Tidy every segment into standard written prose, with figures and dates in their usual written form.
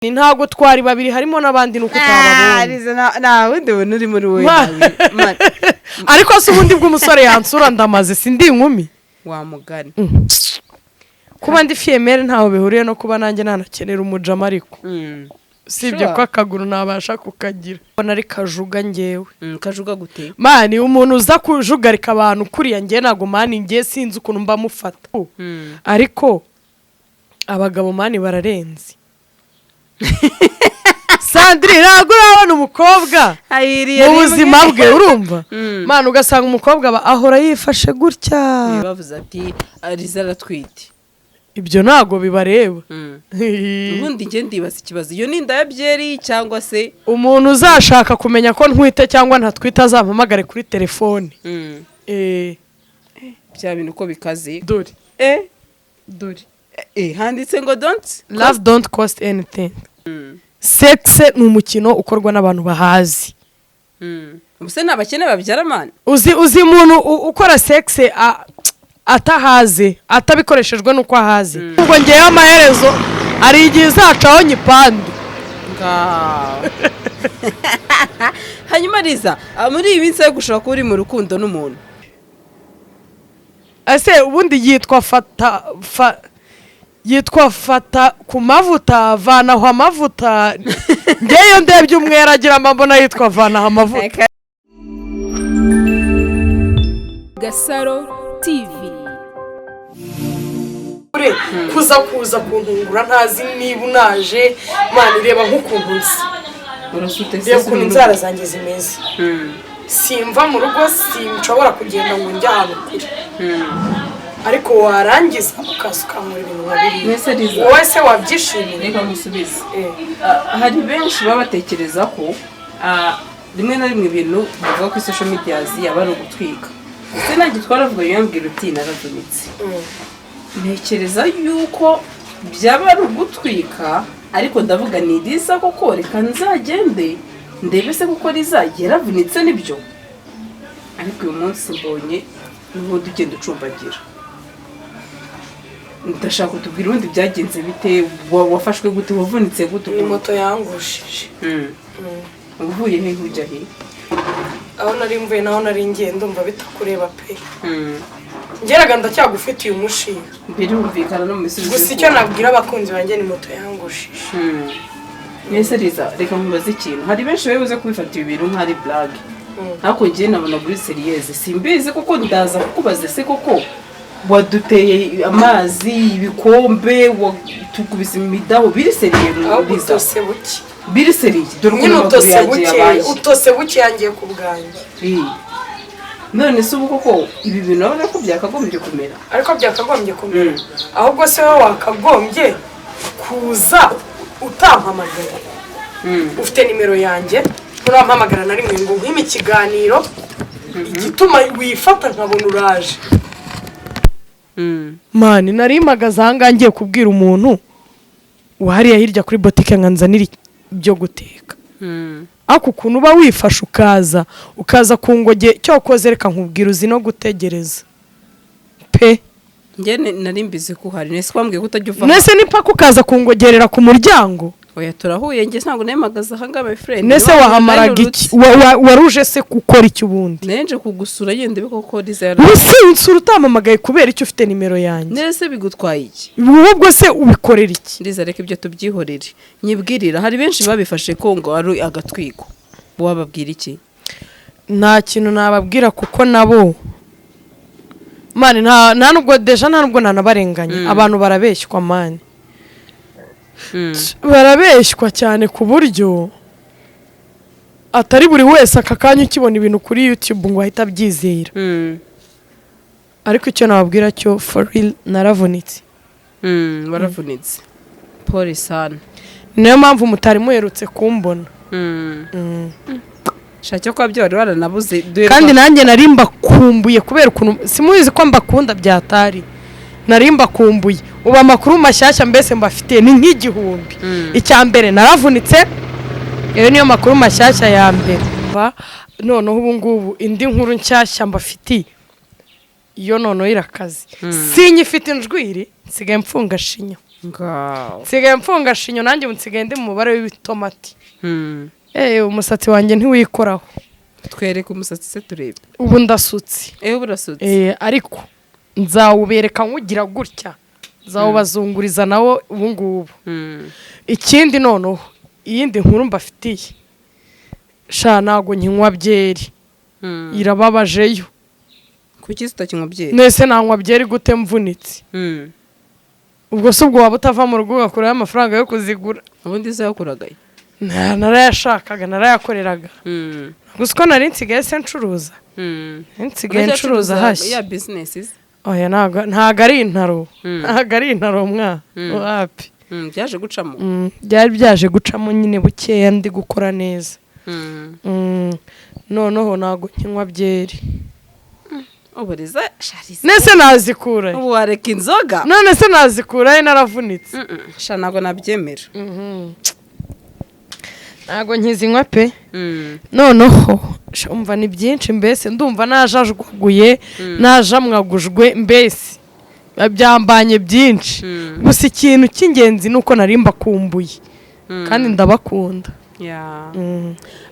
Ni ntabwo twari babiri, harimo n'abandi, nuko utababonye. Arize nta wundi buntu uri muri wowe. Nawe. Ariko se ubundi bw'umusore yansura ndamaze, sindi inkumi? Wamugani. Kuba ndi fille-mère ntaho bihuriye no kuba nanjye nanakenera umujama, ariko usibye ko akaguru nabasha kukagira, mbona ari kajuga ngewe. Kajuga gute? Man, umuntu uza kujugarika abantu kuriya, ngewe ntabwo, man, ngewe sinzi ukuntu mba mufata. Ariko abagabo, man, bararenze. Sandrine, ntabwo urabona umukobwa Ayiriye mu buzima bwe, urumva? Man, ugasanga umukobwa aba ahora yifashe gutya. Bavuze ati Ariza aratwite. Ibyo ntabwo bibareba. Ubundi njye ndibaza ikibazo, iyo ni inda ya byeri cyangwa se? Umuntu uzashaka kumenya ko ntwite cyangwa ntatwite azampamagare kuri telefone. Bya bintu uko bikaze. Dore. Dore handitse ngo don't Love don't cost anything. Sex ni umukino ukorwa n'abantu bahazi. Ubuse ni abakene babyara, man? Uzi umuntu ukora sex atahaze, atabikoreshejwe n'uko ahaze? Ubwo ngewe amaherezo hari igihe izacaho nyipande. Ngaho. Hanyuma Riza, muri iyi minsi yo gushobora kuba uri mu rukundo n'umuntu? Ese ubundi yitwa fata yitwa fata ku mavuta, vanaho amavuta. Ngewe iyo ndebye umwera agira, mbona yitwa vanaho amavuta. Gasaro TV. Kuza kuntungura ntazi niba unaje, man, reba nk'ukuntu nzi. Urasute. Reba ukuntu inzara zanjye zimeze. Simva mu rugo, sinshobora kugenda ngo njye ahantu kure, ariko warangiza ukaza ukankora ibintu nka biriya. Mwese Liza. Wowe se wabyishimiye? Reka ngusubize. Eh. Hari benshi baba batekereza ko rimwe na rimwe ibintu bavuga kuri social media aba ari ugutwika. Ndetse nanjye twaravuga, yambwira uti naravunitse. Ntekereza yuko byaba ari ugutwika, ariko ndavuga ni Liza koko, reka nzagende ndebe se kuko Liza yaravunitse nibyo. Ariko uyu munsi mbonye n'ubundi ugenda ucumbagira. Ndashaka kutubwira ubundi byagenze bite, wafashwe gute, wavunitse gute? Ni moto yangushije. Uvuye he ujya he? Aho nari mvuye naho nari ngiye ndumva bitakureba pe. Ngeraga ndacyagufitiye umushinga. Birumvikana no mu bisubizo. Gusa icyo nabwira abakunzi banjye ni moto yangushije. Mwese Liza, reka nkubaze ikintu. Hari benshi bari buze kubifata ibi bintu nk'ari blague, ariko njyewe nabona kuri sérieuse. Simbizi kuko ndaza kukubaza, ese koko waduteye amazi, ibikombe, tukubise imidaho, biri sérieux? Ahubwo Liza, utose buke. biri sérieux, dore Nyine ukuntu amaguru utose yanjye buke. yabaye. Utose buke yangiye ku bwanjye. None se ubu koko ibi bintu urabona ko byakagombye kumera? Ariko byakagombye kumera. Ahubwo se wowe wakagombye kuza utampamagaye? Ufite nimero yanjye, nturampamagara na rimwe ngo nkwime ikiganiro. Igituma wifata nkabona uraje, man, nari mpagaze ahangaha ngiye kubwira umuntu wahariye hirya kuri botike ngo nzanire ibyo guteka, ariko ukuntu uba wifashe ukaza ku ngoge cyokoze, reka nkubwira, uzi no gutegereza pe. Njye nari mbizi ko uhari, nese wambwiye ko utajya uva? Nese ni paka ukaza kungogerera ku muryango? Oya, turahuye. Njye ntabwo nemagaze ahangaha, my friend. Nese wahamaraga iki? Waruje se gukora iki ubundi? Nenje kugusura yenda koko Liza yari Ubu se unsura utampamagaye kubera icyo? Ufite nimero yanjye. Nese bigutwaye iki? Ahubwo se ubikorera iki? Liza, reka ibyo tubyihorere. Nyibwirira, hari benshi babifashe ko ngo ari agatwiko, wababwira iki? Nta kintu nababwira kuko nabo, man, nta nubwo déjà, nta nubwo nanabarenganya. Abantu barabeshywa, man, barabeshywa cyane ku buryo atari buri wese aka kanya ukibona ibintu kuri YouTube ngo ahite abyizera. Ariko icyo nababwira cyo, for real, naravunitse. Waravunitse, pole sana. Niyo mpamvu mutari muherutse kumbona. Shaka ko byo wari waranabuze. Kandi nanjye nari mbakumbuye kubera ukuntu simuzi ko mbakunda byatari. Nari mbakumbuye. Ubu amakuru mashyashya mbese mbafitiye ni nk'igihumbi. Icya mbere, naravunitse, iyo niyo makuru mashyashya ya mbere. Noneho ubu ngubu indi nkuru nshyashya mbafitiye, iyo noneho irakaze. Sinyifite injwiri, nsigaye mfunga shinyo. Ngaho. Nsigaye mfunga shinyo, nanjye ubu nsigaye ndi mu mubare w'ibitomati. Umusatsi wanjye ntiwikoraho. Twereke umusatsi se turebe. Ubu ndasutse. Ewe, burasutse. Ariko nzawubereka nkugira gutya, nzawubazunguriza nawo ubu ngubu. Ikindi noneho, iyindi nkuru mbafitiye sha, ntabwo nkinywa byeri. Irababajeyo. Kuki utakinywa byeri? Nese nanywa byeri gute mvunitse? Ubwo se ubwo waba utava mu rugo ugakurayo amafaranga yo kuzigura? Ubundi se yakuragayo? Narayashakaga, narayakoreraga. Gusa uko nari nsigaye se ncuruza, nari nsigaye ncuruza hashya. Ya bizinesi ze? Oya, ntago ari intaro. Ntago ari intaro mwa, wapi. Byaje gucamo. Byari byaje gucamo nyine bukeya, ndi gukora neza. Noneho ntago nkinywa byeri. Ubu Riza shariza. Nese nazikura? Ubu wareka inzoga? None se nazikura he naravunitse? Sha, ntabwo nabyemera. Ntago nkizinywa pe. Noneho sha, umva, ni byinshi mbese, ndumva najajwaguye, najamwagujwe, mbese byambanye byinshi. Gusa ikintu cy'ingenzi ni uko nari mbakumbuye kandi ndabakunda.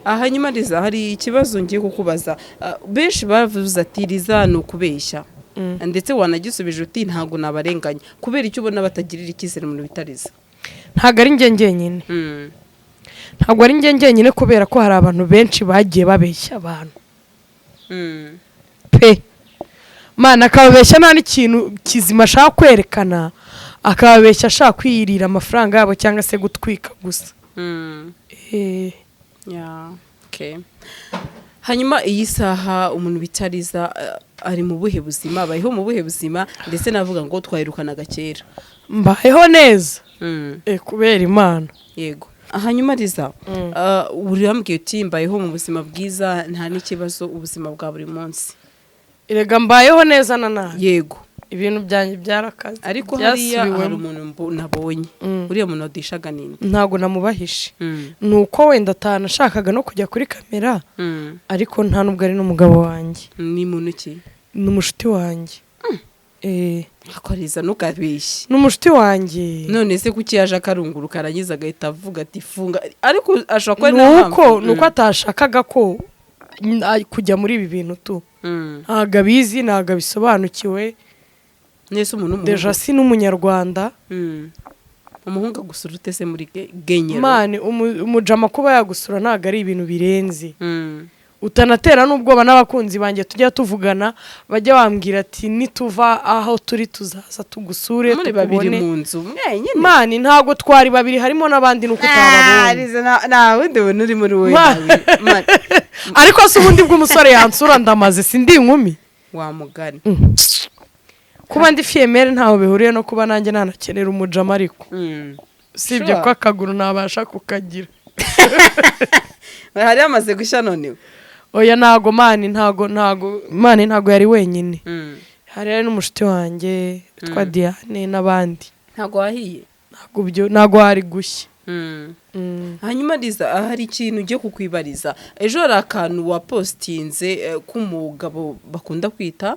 Hanyuma Riza, hari ikibazo ngiye kukubaza. Benshi bavuze ati Riza ni ukubeshya, ndetse wanagisubije uti ntabwo nabarenganya. Kubera icyo ubona batagirira icyizere umuntu bita Riza? Ntabwo ari njye njyenyine. Ntabwo ari njye njyenyine, kubera ko hari abantu benshi bagiye babeshya abantu pe. Mana, akababeshya nta n'ikintu kizima ashaka kwerekana, akababeshya ashaka kwiyirira amafaranga yabo cyangwa se gutwika gusa. Yeah, okay. Hanyuma iyi saha umuntu bita Riza ari mu buhe buzima, abayeho mu buhe buzima? Ndetse navuga ngo twahirukanaga kera. Mbayeho neza kubera Imana. Yego. Hanyuma Riza, urambwiye uti mbayeho mu buzima bwiza, nta n'ikibazo, ubuzima bwa buri munsi. Erega mbayeho neza na nabi. Ibintu byanjye byarakaze. Ariko hariya hari Byasubiwemo. umuntu nabonye. Uriya muntu wadishaga ninde? Ntabwo namubahishe. Ni uko wenda atanashakaga no kujya kuri kamera, ariko nta nubwo ari n'umugabo wanjye. Ni muntu ki? Ni umushuti wanjye. Ako Riza, ntukabeshye. Ni umushuti wanjye. None se kuki yaje akarunguruka, arangiza agahita avuga ati funga? Ariko ashobora kuba ari Ni nta uko mpamvu. ni uko atashakaga ko kujya muri ibi bintu tu. Ntabwo abizi, ntabwo abisobanukiwe. Nese umuntu w'umuhungu? Déjà si n'umunyarwanda. Umuhungu agusura ute se muri genyero? Man, umujama kuba yagusura ntabwo ari ibintu birenze. Utanatera n'ubwoba n'abakunzi banjye tujya tuvugana, bajya bambwira ati nituva aho turi tuzaza tugusure, Muri babiri tukubone. mu nzu mwenyine? Man, ntabwo twari babiri, harimo n'abandi, nuko utababonye. Riza, nta wundi buntu uri muri wowe. Nawe. Man, Ariko se ubundi bw'umusore yansura ndamaze, sindi inkumi? Wa mugani. Kuba ndi fille-mère ntaho bihuriye no kuba nanjye nanakenera umujama, ariko usibye ko akaguru ntabasha kukagira. Hari hamaze gushya noneho. Oya, ntago man, ntago man, ntago yari wenyine. Hari n'umushuti wanjye witwa Diane n'abandi. Ntago wahiye? Ntago byo, ntago hari gushya. Hanyuma Liza, hari ikintu ugiye kukwibariza. Ejo hari akantu wapositinze k'umugabo bakunda kwita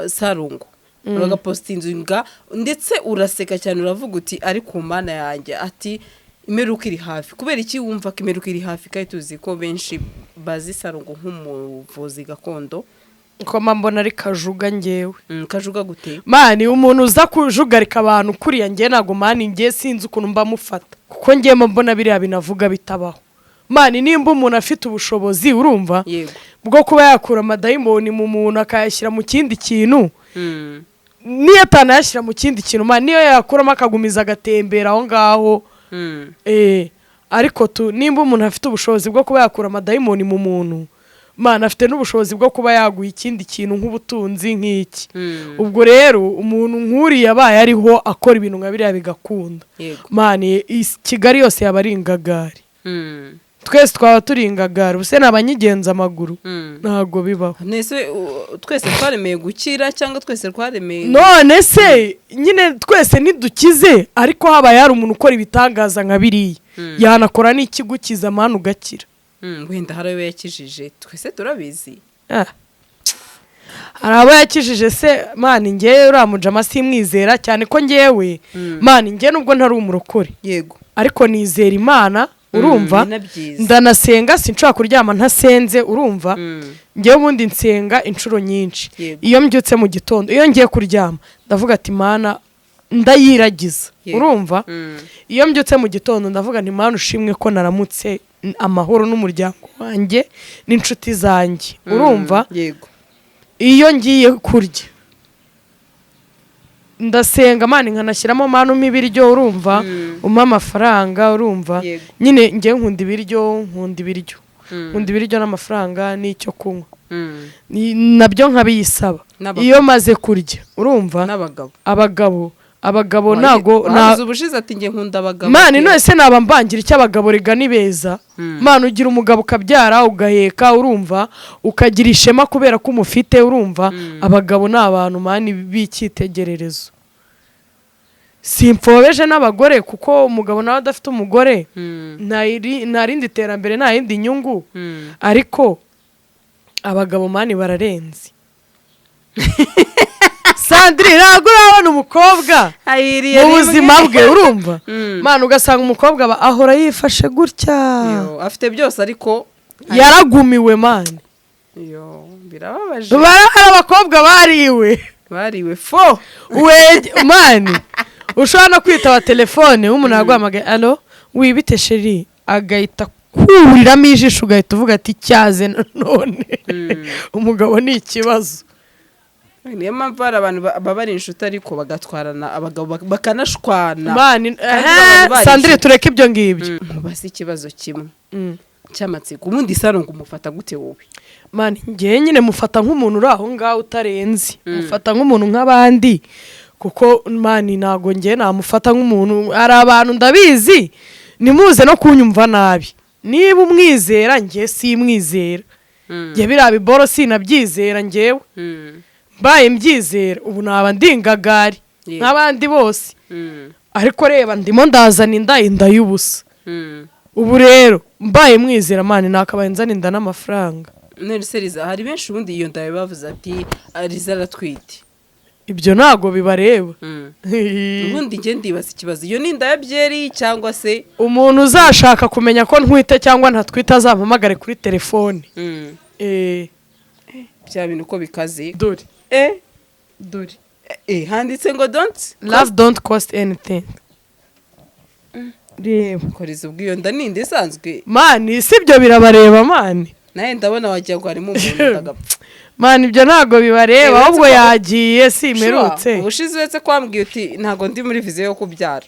Sarungu, uragapositinze nga ndetse uraseka cyane, uravuga uti ari ku Mana yanjye, ati imperuka iri hafi. Kubera iki wumva ko imperuka iri hafi, kandi tuzi ko benshi bazi Sarungu nk'umuvuzi gakondo? Ko mba mbona ari kajuga ngewe. Kajuga gute? Man, umuntu uza kujugarika abantu kuriya, ngewe ntabwo, man, ngewe sinzi ukuntu mba mufata, kuko ngewe mba mbona biriya binavuga bitabaho. Man, nimba umuntu afite ubushobozi, urumva, bwo kuba yakura amadayimoni mu muntu akayashyira mu kindi kintu, niyo atanayashyira mu kindi kintu, man, niyo yayakuramo akagumiza agatembera aho ngaho. Ariko tu nimba umuntu afite ubushobozi bwo kuba yakura amadayimoni mu muntu, man, afite n'ubushobozi bwo kuba yaguha ikindi kintu nk'ubutunzi nk'iki. Ubwo rero umuntu nk'uriya abaye ariho akora ibintu nka biriya bigakunda, man, Kigali yose yaba ari ingagari. Twese twaba turi ingagari. Ubuse ni abanyigenza amaguru? Ntabwo bibaho. Nese twese twaremeye gukira cyangwa twese twaremeye? None se nyine twese ntidukize, ariko habaye hari umuntu ukora ibitangaza nka biriya, yanakora n'ikigukiza, man, ugakira. Wenda hari ayo yakijije, twese turabizi. Ah. Hari abo yakijije se? Man, ngewe uriya mujama simwizera cyane, ko ngewe, man, ngewe nubwo ntari umurokore, ariko nizera Imana, urumva? Ni na byiza. Ndanasenga, sinshobora kuryama ntasenze, urumva? Ngewe ubundi nsenga inshuro nyinshi. Iyo mbyutse mu gitondo, iyo ngiye kuryama, ndavuga ati: "Mana," ndayiragiza. Urumva? Iyo mbyutse mu gitondo ndavuga nti: "Mana, ushimwe ko naramutse amahoro n'umuryango wanjye n'inshuti zanjye," urumva? Yego. Iyo ngiye kurya ndasenga, man, nkanashyiramo: "Mana, umpa ibiryo," urumva? "Umpa amafaranga," urumva? Yego. Nyine ngewe nkunda ibiryo, nkunda ibiryo, nkunda ibiryo n'amafaranga n'icyo kunywa. Nabyo nkabiyisaba. N'abagabo. Iyo maze kurya, urumva? N'abagabo. Abagabo, abagabo ntago Wabuze ubushize ati: "Njye nkunda abagabo." Man, none se naba mbangira icyo? Abagabo rega ni beza, man. Ugira umugabo ukabyara, ugaheka, urumva? Ukagira ishema kubera ko umufite, urumva? Abagabo ni abantu, man, b'icyitegererezo. Simpfobeje n'abagore, kuko umugabo nawe adafite umugore nta rindi terambere, nta yindi nyungu. Ariko abagabo, man, bararenze. Sandrine, ntabwo urabona umukobwa Ayiriye mu rimwe. buzima bwe, urumva? Man, ugasanga umukobwa ahora yifashe gutya. Yo, afite byose ariko Yaragumiwe, man. Yo, birababaje. Hari abakobwa bariwe. Bariwe fo. We, man, ushobora no kwitaba telefone w'umuntu yaguhamagaye: "Allo, wibite chéri?" Agahita kuburiramo ijisho, ugahita uvuga ati: "Cyaze nanone umugabo ni ikibazo." Niyo mpamvu hari abantu baba ari inshuti ariko bagatwarana abagabo, bakanashwana. Man, Kandi abantu bari Sandrine, inshuti. tureke ibyo ngibyo. Mubaze ikibazo kimwe cy'amatsiko. Ubundi Sano ngo umufata gute wowe? Man, ngewe nyine mufata nk'umuntu uri aho ngaho utarenze, mufata nk'umuntu nk'abandi, kuko, man, ntabwo ngewe namufata nk'umuntu. Hari abantu, ndabizi, nimuze no kunyumva nabi, niba umwizera, ngewe simwizera. Ngewe biriya biboro sinabyizera. Ngewe mbaye mbyizera, ubu naba ndi ingagari nk'abandi bose. Ariko reba, ndimo ndazana inda, inda y'ubusa. Ubu rero mbaye mwizera, man, nakabaye nzana inda n'amafaranga. None se Liza, hari benshi ubundi iyo nda bavuze ati: "Liza aratwite." Ibyo ntabwo bibareba. Ubundi njye ndibaza ikibazo: iyo ni inda ya byeri cyangwa se? Umuntu uzashaka kumenya ko ntwite cyangwa ntatwite azampamagare kuri telefone. Bya bintu uko bikaze. Dore. Dore. Handitse ngo don't Love don't cost anything. Reba. Koriza, ubwo iyo nda ni inda isanzwe? Man, si ibyo birabareba, man. Nawe ndabona wagira ngo harimo umuntu ndagapfa. Man, ibyo ntabwo bibareba. Uretse Ahubwo yagiye simerutse. Sure, ubushize uretse ko wambwiye uti: "Ntabwo ndi muri vision yo kubyara."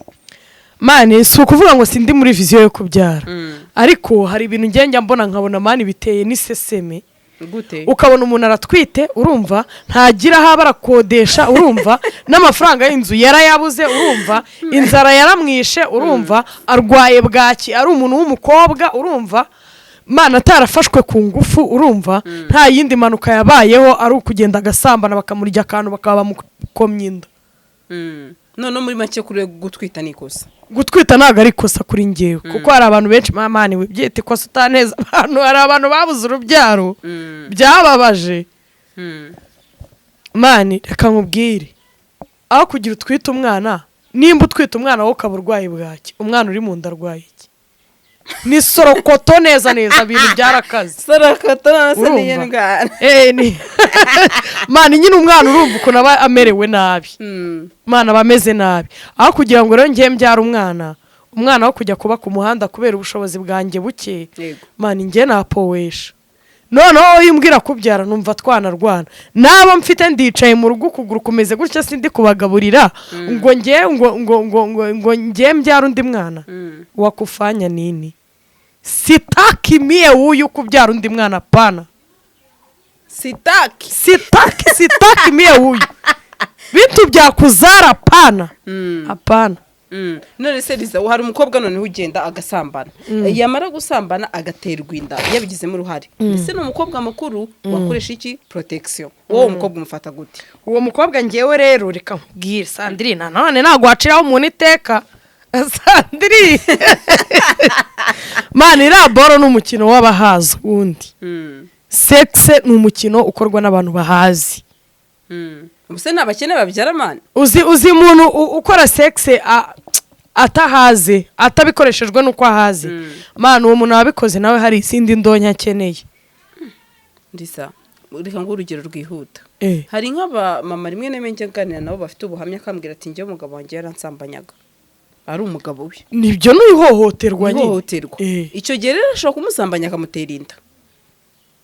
Man, si ukuvuga ngo sindi muri vision yo kubyara, ariko hari ibintu ngenda mbona nkabona, man, biteye n'iseseme. Gute? Ukabona umuntu aratwite, urumva? Ntagira aho aba, arakodesha, urumva? N'amafaranga y'inzu yarayabuze, urumva? Inzara yaramwishe, urumva? Arwaye bwaki, ari umuntu w'umukobwa, urumva? Mana, atarafashwe ku ngufu, urumva? Nta yindi mpanuka yabayeho, ari ukugenda agasambana, bakamurya akantu, bakaba bamukomye inda. Noneho muri make, kuri we gutwita ni ikosa? Gutwita ntabwo ari ikosa kuri ngewe, kuko hari abantu benshi, man, wibyita ikosa utaneza abantu. Hari abantu babuze urubyaro byababaje. Man, reka nkubwire: aho kugira utwite umwana, nimba utwite umwana wowe ukaba urwaye bwaki, umwana uri mu nda arwaye iki? Ni sorokoto neza neza, ibintu byarakaze. Sorokoto none se niyo Urumva? ndwara? Man, nyine umwana urumva ukuntu aba amerewe nabi. Umwana aba ameze nabi. Aho kugira ngo rero ngiye mbyara umwana, umwana wo kujya kuba ku muhanda kubera ubushobozi bwanjye buke, man, njye napowesha. Noneho iyo umbwira kubyara, numva twanarwana nabo mfite. Ndicaye mu rugo, ukuguru kumeze gutya, sindi kubagaburira, ngo nge ngo nge mbyara undi mwana wakufanya nini? Sitaki mie huyu kubyara undi mwana, pana. Sitaki. Sitaki, sitaki mie huyu vitu bya kuzara, pana, hapana. None se Liza, hari umukobwa noneho ugenda agasambana, yamara gusambana agaterwa inda yabigizemo uruhare, ese ni umukobwa mukuru wakoresha iki protection? Wowe umukobwa umufata gute? Uwo mukobwa, ngewe rero reka nkubwire, Sandrine, nanone ntabwo waciraho umuntu iteka. Sandrine, man, iriya boro ni umukino w'abahazi. Ubundi sexe ni umukino ukorwa n'abantu bahazi. Ubuse ni abakene babyara, man? Uzi umuntu ukora sexe atahaze, atabikoreshejwe n'uko ahaze? Man, uwo muntu wabikoze nawe hari izindi ndonke akeneye. Ndisa, reka ngo urugero rwihuta. Hari nk'abamama rimwe na rimwe njya nganira nabo bafite ubuhamya, akambwira ati: "Njyewe umugabo wanjye yaransambanyaga ari umugabo we." Nibyo, ni ihohoterwa nyine. Ihohoterwa. Icyo gihe rero ashobora kumusambanya akamutera inda.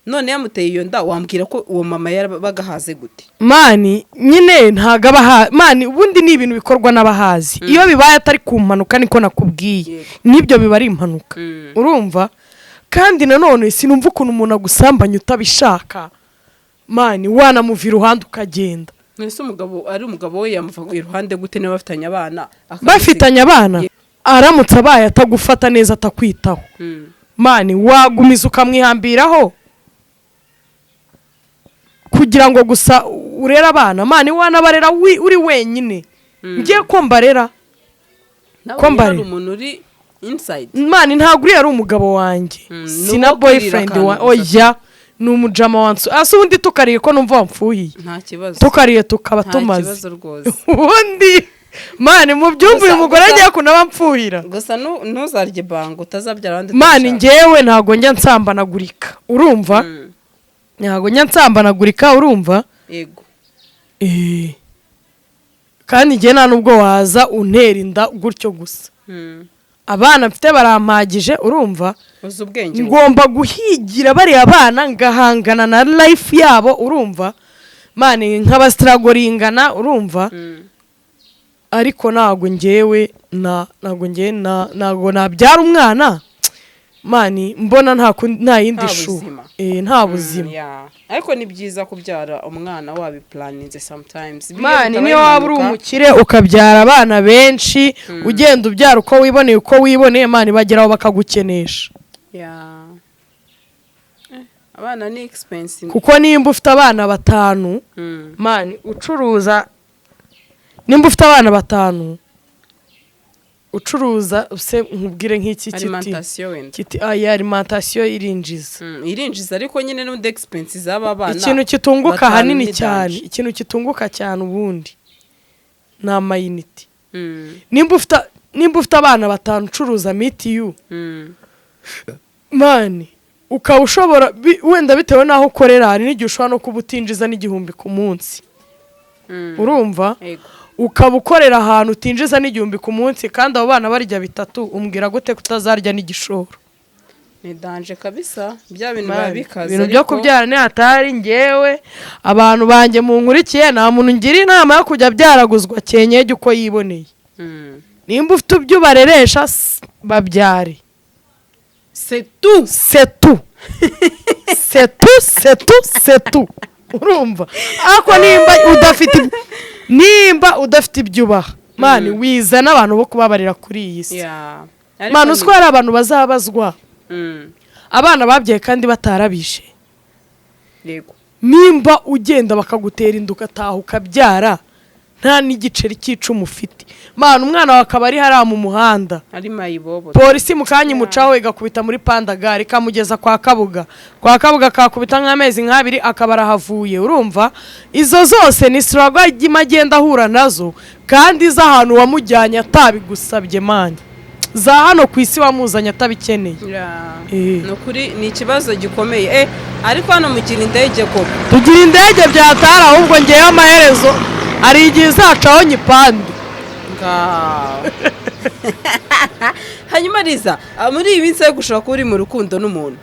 None yamuteye iyo nda, wambwira ko uwo mama yabaga ahaze gute? Man, nyine ntago aba man, ubundi ni ibintu bikorwa n'abahazi iyo bibaye atari ku mpanuka, niko nakubwiye. N'ibyo biba ari impanuka. Urumva, kandi nanone sinumva ukuntu umuntu agusambanya utabishaka, man, wanamuva iruhande ukagenda. Ese umugabo ari umugabo we yamuva iruhande gute niba bafitanye abana, akamusiga? Bafitanye abana, aramutse abaye atagufata neza, atakwitaho, man, wagumiza ukamwihambiraho kugira ngo gusa urere abana? Man, wanabarera uri wenyine. Ngiye ko mbarera Nawe ko niba mbare. hari umuntu uri inside. Man, ntabwo uriya ari umugabo wanjye. Si Ni na uwo kwirira boyfriend akantu wa gusa. Oya, ni umujama wansu ase. Ubundi tukariye ko numva wamfuhiye. Nta kibazo. Tukariye tukaba Nta tumaze. kibazo rwose. Ubundi, man, mu byumva uyu mugore agiye kunaba mfuhira. Gusa ntuzarye bango utazabyara abandi Man, utabishaka. njyewe ntabwo njya nsambanagurika, urumva? Ntabwo njya nsambanagurika, urumva? Yego. Kandi njye nta nubwo waza untera inda gutyo gusa. Abana mfite barampagije, urumva? Uzi ubwenge wowe. Ngomba guhigira bariya bana, ngahangana na life yabo, urumva, man, nk'abasitaragoringana, urumva? Ariko ntabwo ngewe na ntabwo ngewe na ntabwo nabyara umwana, man, mbona nta yindi Nta shu buzima. Nta buzima. Yeah. Ariko ni byiza kubyara umwana wabiplanninze sometimes. Biriya Man, bitabaye niyo waba uri impanuka. umukire ukabyara abana benshi, ugenda ubyara uko wiboneye, uko wiboneye, man, bageraho bakagukenesha. Yeah. Abana ni expensive. Kuko nimba ufite abana batanu, man, ucuruza, nimba ufite abana batanu ucuruza se, nkubwire nk'iki kiti Alimentation wenda. Kiti aya alimentation irinjiza. Irinjiza, ariko nyine n'undi expense z'aba bana Ikintu kitunguka batanu ahanini ni cyane, danger. ikintu kitunguka cyane ubundi ni amayiniti. Nimba ufite abana batanu ucuruza mitiyu, man, ukaba ushobora wenda bitewe n'aho ukorera, hari n'igihe ushobora no kuba utinjiza n'igihumbi ku munsi. Urumva? Yego. Ukaba ukorera ahantu utinjiza n'igihumbi ku munsi, kandi abo bana barya bitatu, umbwira gute kutazarya n'igishoro? Ni danger kabisa, bya bintu biba Man, bikaze. ibintu byo Ariko kubyara ni hatari. Ngewe abantu banjye munkurikiye, nta muntu ngira inama yo kujya byaraguzwa kenyege uko yiboneye. Nimba ufite ibyo ubareresha, babyare. C'est tout. Setu setu setu setu, urumva? Ariko nimba udafite ibyo ubaha, man, wiza n'abantu bo kubabarira kuri iyi si. Yeah. Ariko Man, uzi ko hari abantu bazabazwa abana babyaye kandi batarabishe? Yego. Nimba ugenda bakagutera inda, ugataha ukabyara nta n'igiceri cy'icumi ufite, man, umwana wawe akaba ari hariya mu muhanda, ari mayibobo, polisi mu kanya imucaho igakubita muri pandagari, ikamugeza kwa Kabuga, kwa Kabuga kakubita nk'amezi nk'abiri akaba arahavuye, urumva? Izo zose ni struggle agenda ahura nazo, kandi z'ahantu wamujyanye atabigusabye, man, za hano ku isi wamuzanye atabikeneye. Yeah. Eh. Ni ukuri ni ikibazo gikomeye, ariko hano mugira indege koko. Tugira indege byatara, ahubwo ngewe amaherezo hari igihe izacaho nyipande. Ngaho. Hanyuma Liza, muri iyi minsi yo gushobora kuba uri mu rukundo n'umuntu?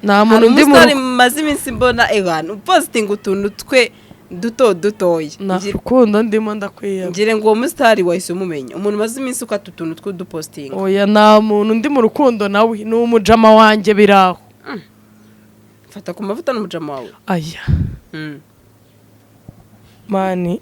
Nta Hari muntu undi mu umusitari maze iminsi mbona ewana upositinga utuntu twe duto dutoya. Nta rukundo ndimo, ndakwiyama. Ngire ngo uwo musitari wahise umumenya, umuntu umaze iminsi ukata utuntu tw'udupositinga. Oya, nta muntu ndi mu rukundo nawe, ni umujama wanjye biraho. Fata ku mavuta n'umujama wawe? Aya. Man,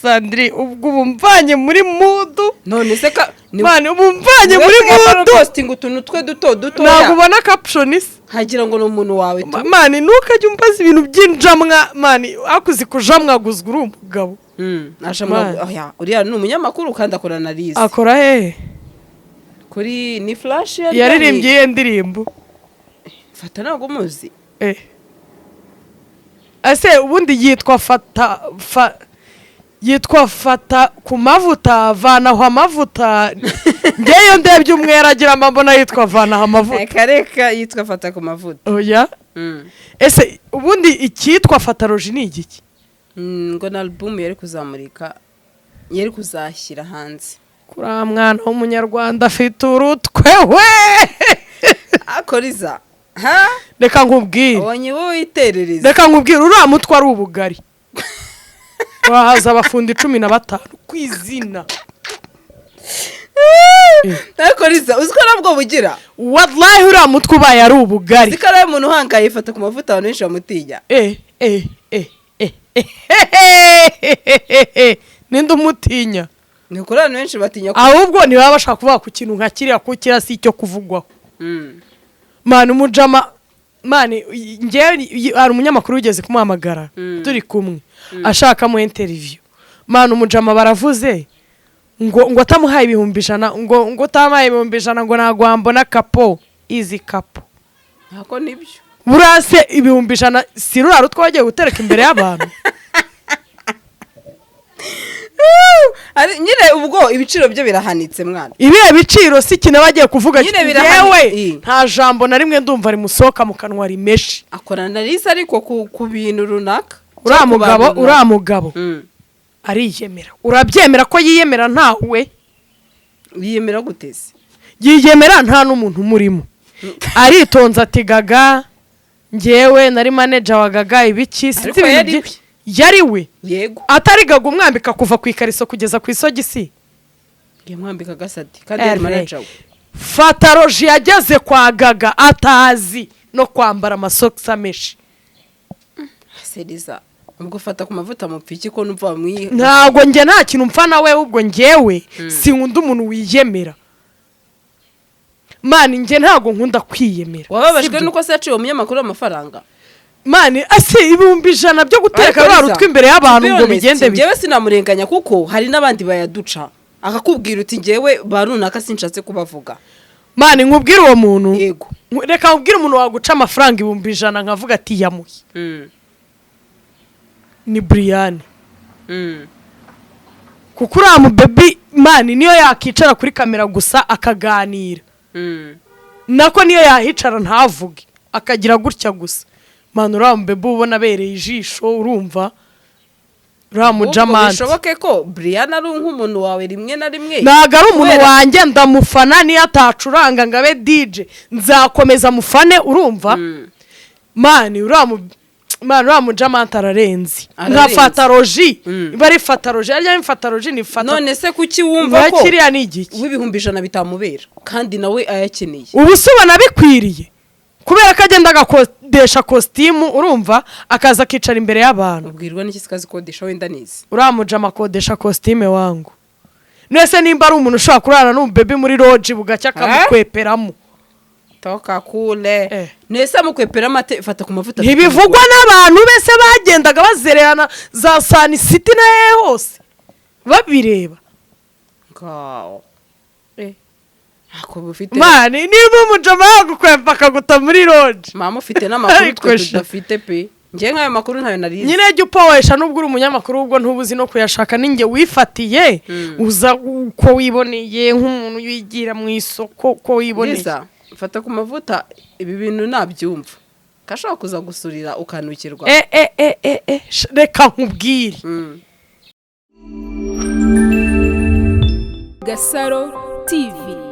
Sandri, ubwo ubu mvanye muri mood. None se ka ni Man, ubu mvanye muri mood. Positinga utuntu twe duto Ntabwo dutoya. ubona caption se? Nkagira ngo ni umuntu wawe tu. Man, ntukajye umbaza ibintu by'injamwa, man, akuzi kujamwaguzwa uri umugabo. Ashamwa. Man. Oya, uriya ni umunyamakuru kandi akora na Liza. Akora hehe? Kuri ni flash. Yaririmbye iyihe ndirimbo? Fata, ntabwo umuzi? Eh. Ese ubundi yitwa fata fa, yitwa Fata ku Mavuta, Vanaho Amavuta? Ngeyo ndebye umwera agira, mbona yitwa Vanaho Amavuta. Reka reka, yitwa Fata ku Mavuta. Oya. Ese ubundi icyitwa Fataloji ni igiki? Ngo na album yari kuzamurika, yari kuzashyira hanze. Kuriya mwana w'umunyarwanda afite urutwe we! Akoriza ha? Reka nkubwire. Ubonye wowe witerereza. Reka nkubwire, uriya mutwe ari ubugari, wahaza abafundi 15 ku izina. Akoriza, uzi ko nabwo bugira? Wallahi, uriya mutwe ubaye ari ubugari. Uzi ko ari umuntu uhangaye, Fata ku Mavuta, abantu benshi bamutinya. Eh eh eh eh eh, ninde umutinya? Ni ukuri, abantu benshi batinya ko Ahubwo ntibaba bashaka kuvuga ku kintu nka kiriya, kuko kiriya si icyo kuvugwaho. Mani, umujama, mani, njyewe hari umunyamakuru wigeze kumuhamagara turi kumwe ashakamo interview. Mani, umujama baravuze ngo atamuhaye 100,000, ngo utamuhaye 100,000 ngo ntabwo wambona kapo izi kapo. Ntako nibyo. Buriya se 100,000 si ruriya rutwe wagiye gutereka imbere y'abantu? Nyine ubwo ibiciro byo birahanitse, mwana. Ibihe biciro? Si ikintu aba agiye kuvuga. Nyine birahanitse. Yewe, nta jambo na rimwe ndumva rimusohoka mu kanwa rimeshe. Akora analyse ariko ku bintu runaka Uriya cyangwa ku mugabo, bantu uriya runaka. mugabo ariyemera. Urabyemera ko yiyemera ntawe? Yiyemera gute se? Yiyemera nta n'umuntu umurimo. Aritonze ati: "Gaga, njyewe nari manager wa Gaga," ibiki, sinzi Ariko ibintu yari Yari we. Yego. Atari Gaga umwambika kuva ku ikariso kugeza ku isogisi? Yamwambika agasati kandi yari Ere. manager we. Fataloji yageze kwa Gaga atazi no kwambara amasogisi ameshe. Seriza, ubwo Fata ku Mavuta mupfa iki ko numva bamwiha? Ntabwo njye nta kintu mpfa nawe, ahubwo njyewe sinkunda umuntu wiyemera. Mani, njye ntabwo nkunda kwiyemera. Wababajwe Sibyo? nuko se yaciye umunyamakuru w'amafaranga? Mani, ase 100,000 byo gutereka Ariko ruriya Liza, rutwe imbere y'abantu to be ngo honest, bigende bite? njyewe sinamurenganya, kuko hari n'abandi bayaduca, akakubwira uti: "Njyewe ba runaka sinshatse kubavuga." Mani, nkubwire uwo muntu. Yego. Reka nkubwire umuntu waguca amafaranga 100,000 nkavuga ati yamuhe, ni Buriyani. Kuko uriya mubebi, mani, niyo yakicara kuri kamera gusa akaganira, nako niyo yahicara ntavuge, akagira gutya gusa, mani, uriya mubebi ubona abereye ijisho, urumva uriya Ahubwo mujamanti. bishoboke ko Brian ari nk'umuntu wawe rimwe na rimwe. Ntabwo ari umuntu wanjye, ndamufana. Niyo atacuranga ngo abe DJ, nzakomeza mufane, urumva? Mani, uriya mu mani, uriya mujamanti ararenze. Nka Ararenze. Fataloji, iba ari Fataloji, arya ni Fataloji, ni Fata. None se kuki wumva Nka ko kiriya ni igiki? w'100,000 bitamubera kandi nawe ayakeneye? Ubu se ubona bikwiriye? Kubera ko agenda agakodesha kositimu, urumva, akaza akicara imbere y'abantu. Ubwirwa n'iki se kazikodesha wenda nizi? Uriya mujama akodesha kositime wangu. Nese nimba ari umuntu ushobora kurara n'umubebi muri lodge bugacya akamukweperamo? Toka kule. Eh. Nese amukwepera amate Fata ku Mavuta? Ntibivugwa n'abantu bese bagendaga bazererana za Sun City na hehe hose babireba? Ngaho ntako bufite. Mani, niba umujama yagukwepa akaguta muri lodge. Mama, ufite n'amakuru Ariko twe sha. tudafite pe. Njye nk'ayo makuru ntayo narizi. Nyine jya upowesha, nubwo uri umunyamakuru, ubwo ntubuzi no kuyashaka. Ninjye wifatiye uza uko wiboneye, nk'umuntu wigira mu isoko uko wiboneye. Liza, Fata ku Mavuta, ibi bintu nabyumva kashobora kuza gusurira ukanukirwa. E e e e e, reka nkubwire. Gasaro TV.